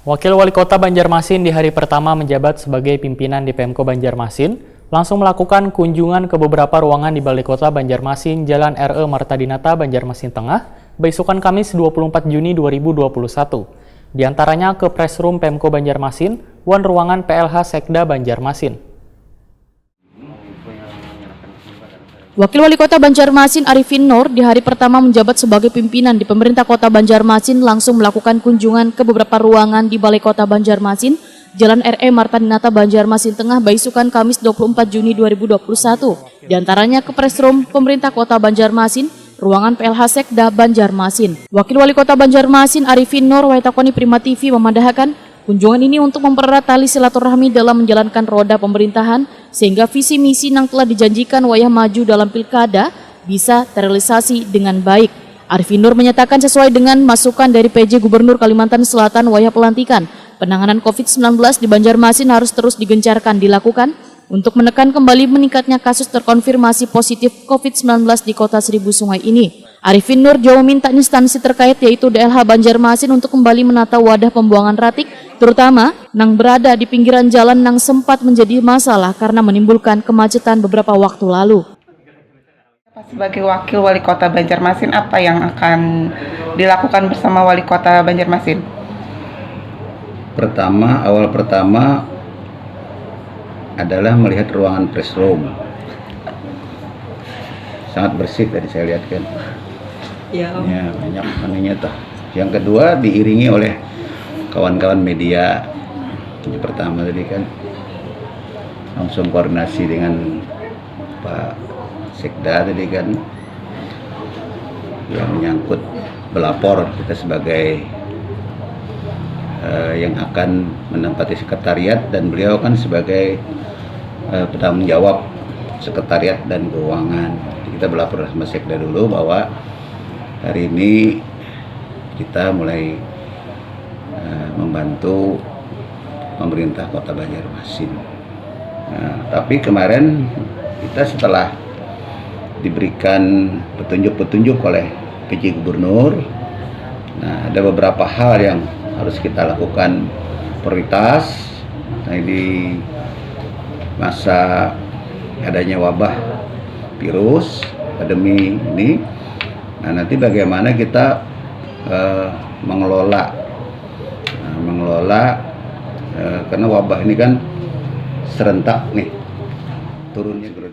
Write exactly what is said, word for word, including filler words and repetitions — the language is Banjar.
Wakil Wali Kota Banjarmasin di hari pertama menjabat sebagai pimpinan di Pemko Banjarmasin langsung melakukan kunjungan ke beberapa ruangan di Balai Kota Banjarmasin, Jalan R E Marta Dinata, Banjarmasin Tengah, baisukan Kamis dua puluh empat Juni dua ribu dua puluh satu. Di antaranya ke Press Room Pemko Banjarmasin wan ruangan P L H Sekda Banjarmasin. Wakil Wali Kota Banjarmasin Arifin Nur di hari pertama menjabat sebagai pimpinan di Pemerintah Kota Banjarmasin langsung melakukan kunjungan ke beberapa ruangan di Balai Kota Banjarmasin, Jalan R E Marta Dinata, Banjarmasin Tengah, baisukan Kamis dua puluh empat Juni dua ribu dua puluh satu. Di antaranya ke Press Room Pemerintah Kota Banjarmasin, ruangan P L H Sekda Banjarmasin. Wakil Wali Kota Banjarmasin Arifin Nur wayah takoni Prima T V memadahakan, kunjungan ini untuk mempererat tali silaturahmi dalam menjalankan roda pemerintahan, sehingga visi misi nang telah dijanjikan wayah maju dalam pilkada bisa terrealisasi dengan baik. Arifin Nur menyatakan, sesuai dengan masukan dari P J Gubernur Kalimantan Selatan wayah pelantikan, penanganan covid sembilan belas di Banjarmasin harus terus digencarkan dilakukan untuk menekan kembali meningkatnya kasus terkonfirmasi positif covid sembilan belas di Kota Seribu Sungai ini. Arifin Nur jua meminta instansi terkait, yaitu D L H Banjarmasin, untuk kembali menata wadah pembuangan ratik, terutama nang berada di pinggiran jalan nang sempat menjadi masalah karena menimbulkan kemacetan beberapa waktu lalu. Sebagai Wakil Wali Kota Banjarmasin, apa yang akan dilakukan bersama Wali Kota Banjarmasin? Pertama, awal pertama adalah melihat ruangan press room. Sangat bersih tadi saya lihat kan. Ya, Om. Ya, banyak anunya toh. Yang kedua diiringi oleh kawan-kawan media. Yang pertama tadi kan langsung koordinasi dengan Pak Sekda tadi kan, yang menyangkut melapor kita sebagai eh, yang akan menempati sekretariat dan beliau kan sebagai eh, penanggung jawab sekretariat dan keuangan. Jadi kita melapor sama Sekda dulu bahwa hari ini kita mulai eh, membantu pemerintah Kota Banjarmasin. Nah, tapi kemarin kita setelah diberikan petunjuk-petunjuk oleh P J Gubernur, nah, ada beberapa hal yang harus kita lakukan prioritas. Nah, di masa adanya wabah virus pandemi ini, nah, nanti bagaimana kita eh, mengelola, nah, mengelola eh, karena wabah ini kan serentak nih turunnya.